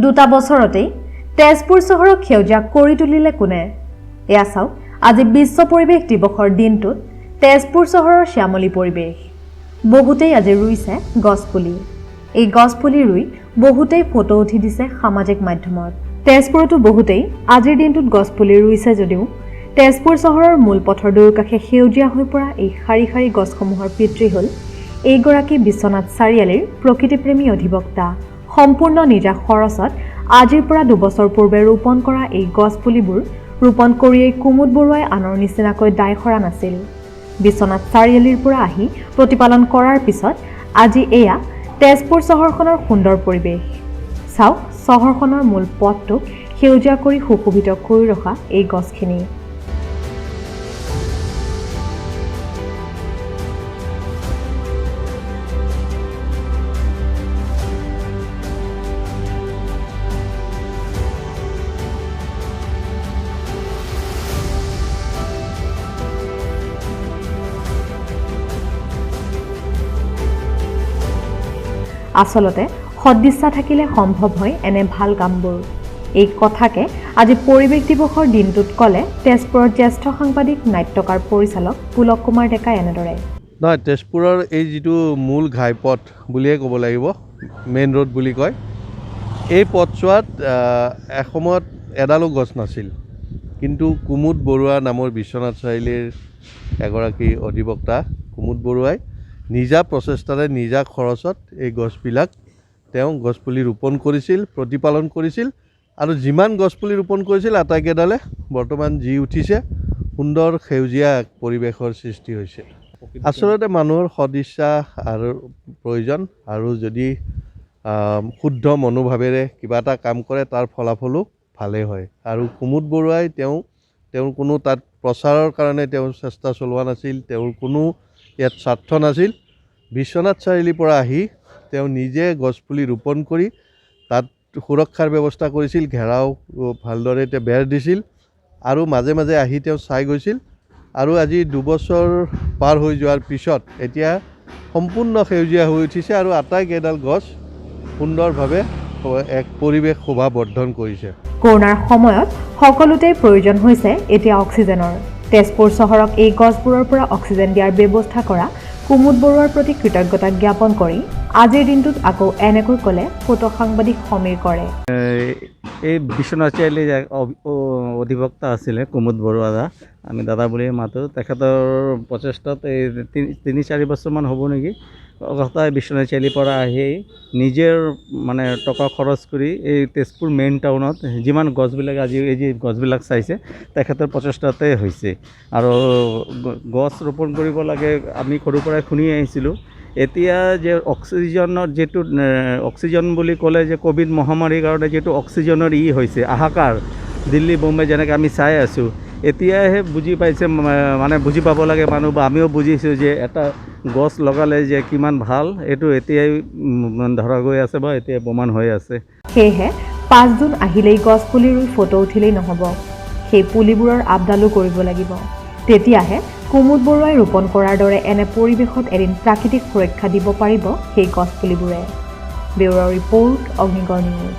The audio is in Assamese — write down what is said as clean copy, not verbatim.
দুটা বছৰতেই তেজপুৰ চহৰক সেউজীয়া কৰি তুলিলে কোনে? এয়া চাওক, আজি বিশ্ব পৰিৱেশ দিৱসৰ দিনটোত তেজপুৰ চহৰৰ শ্যামলী পৰিৱেশ। বহুতেই আজি ৰুইছে গছপুলি। এই গছপুলি ৰুই বহুতেই ফটো উঠি দিছে সামাজিক মাধ্যমত। তেজপুৰতো বহুতেই আজিৰ দিনটোত গছপুলি ৰুইছে যদিও তেজপুৰ চহৰৰ মূল পথৰ দুয়োকাষে সেউজীয়া হৈ পৰা এই শাৰী শাৰী গছসমূহৰ পিতৃ হ'ল এইগৰাকী বিশ্বনাথ চাৰিআলিৰ প্ৰকৃতিপ্ৰেমী অধিবক্তা। সম্পূৰ্ণ নিজা খৰচত আজিৰ পৰা 2 বছৰ পূৰ্বে ৰোপণ কৰা এই গছপুলিবোৰ ৰোপণ কৰিয়েই কুমুদ বৰুৱাই আনৰ নিচিনাকৈ দায় সৰা নাছিল। বিশ্বনাথ চাৰিআলিৰ পৰা আহি প্ৰতিপালন কৰাৰ পিছত আজি এয়া তেজপুৰ চহৰখনৰ সুন্দৰ পৰিৱেশ। চাওক, চহৰখনৰ মূল পথটোক সেউজীয়া কৰি সুশোভিত কৰি ৰখা এই গছখিনি। আচলতে সদিচ্ছা থাকিলে সম্ভৱ হয় এনে ভাল কামবোৰ। এই কথাকে আজি পৰিৱেশ দিৱসৰ দিনটোত ক'লে তেজপুৰৰ জ্যেষ্ঠ সাংবাদিক, নাট্যকাৰ, পৰিচালক পুলক কুমাৰ ডেকাই এনেদৰে। নহয়, তেজপুৰৰ এই যিটো মূল ঘাইপথ বুলিয়ে ক'ব লাগিব, মেইন ৰোড বুলি কয়, এই পথছোৱাত এসময়ত এডালো গছ নাছিল। কিন্তু কুমুদ বৰুৱা নামৰ বিশ্বনাথ চাৰিআলিৰ এগৰাকী অধিবক্তা কুমুদ বৰুৱাই নিজা প্ৰচেষ্টাৰে, নিজা খৰচত এই গছবিলাক তেওঁ গছপুলি ৰোপণ কৰিছিল, প্ৰতিপালন কৰিছিল আৰু যিমান গছপুলি ৰোপণ কৰিছিল, আটাইকেইডালে বৰ্তমান জি উঠিছে। সুন্দৰ সেউজীয়া এক পৰিৱেশৰ সৃষ্টি হৈছে। আচলতে মানুহৰ সদিচ্ছা আৰু প্ৰয়োজন আৰু যদি শুদ্ধ মনোভাৱেৰে কিবা এটা কাম কৰে, তাৰ ফলাফলো ভালেই হয়। আৰু কুমুদ বৰুৱাই তেওঁৰ কোনো তাত প্ৰচাৰৰ কাৰণে তেওঁ চেষ্টা চলোৱা নাছিল। তেওঁৰ কোনো ইয়াত স্বাৰ্থ নাছিল। বিশ্বনাথ চাৰিআলিৰ পৰা আহি তেওঁ নিজে গছপুলি ৰোপণ কৰি তাত সুৰক্ষাৰ ব্যৱস্থা কৰিছিল, ঘেৰাও ভালদৰে তেওঁ বেৰ দিছিল আৰু মাজে মাজে আহি তেওঁ চাই গৈছিল। আৰু আজি 2 বছৰ পাৰ হৈ যোৱাৰ পিছত এতিয়া সম্পূৰ্ণ সেউজীয়া হৈ উঠিছে আৰু আটাইকেইডাল গছ সুন্দৰভাৱে এক পৰিৱেশ শোভা বৰ্ধন কৰিছে। কৰোণাৰ সময়ত সকলোতে প্ৰয়োজন হৈছে এতিয়া অক্সিজেনৰ। তেজপুৰ চহৰক এই গছবোৰৰ পৰা অক্সিজেন দিয়াৰ ব্যৱস্থা কৰা কুমুদ বৰুৱাৰ প্ৰতি কৃতজ্ঞতা জ্ঞাপন কৰি আজিৰ দিনটোত আকৌ এনেকৈ ক'লে ফটো সাংবাদিক সমীৰ কৰে। এই বিশ্বনাথ চাৰিআলিৰ অধিবক্তা আছিলে কুমুদ বৰুৱা দা, আমি দাদা বুলিয়ে মাতোঁ। তেখেতৰ প্ৰচেষ্টাত এই 3-4 বছৰমান হ'ব নেকি, কলকাতা বিশ্বনাথ চাৰিআলিৰ পৰা আহি নিজৰ মানে টকা খৰচ কৰি এই তেজপুৰ মেইন টাউনত যিমান গছবিলাক, আজি এই যে গছবিলাক চাইছে, তেখেতৰ প্ৰচেষ্টাতে হৈছে। আৰু গছ ৰোপণ কৰিব লাগে, আমি সৰুৰ পৰাই শুনি আহিছিলোঁ। এতিয়া যে অক্সিজেনৰ যিটো অক্সিজেন বুলি ক'লে যে ক'ভিড মহামাৰীৰ কাৰণে যিটো অক্সিজেনৰ ই হৈছে হাহাকাৰ, দিল্লী বম্বে যেনেকৈ আমি চাই আছোঁ, এতিয়াহে বুজি পাইছে, মানে বুজি পাব লাগে মানুহ বা আমিও বুজিছোঁ যে এটা গছ লগালে যে কিমান ভাল, এইটো এতিয়াই ধৰা গৈ আছে বা এতিয়াই প্ৰমাণ হৈ আছে। সেয়েহে 5 জুন আহিলেই গছপুলি ৰুই ফটো উঠিলেই নহ'ব, সেই পুলিবোৰৰ আপডালো কৰিব লাগিব। তেতিয়াহে কুমুদ বৰুৱাই ৰোপণ কৰাৰ দৰে এনে পৰিৱেশত এদিন প্ৰাকৃতিক সুৰক্ষা দিব পাৰিব সেই গছপুলিবোৰে। Bureau' report, Agnigarh news.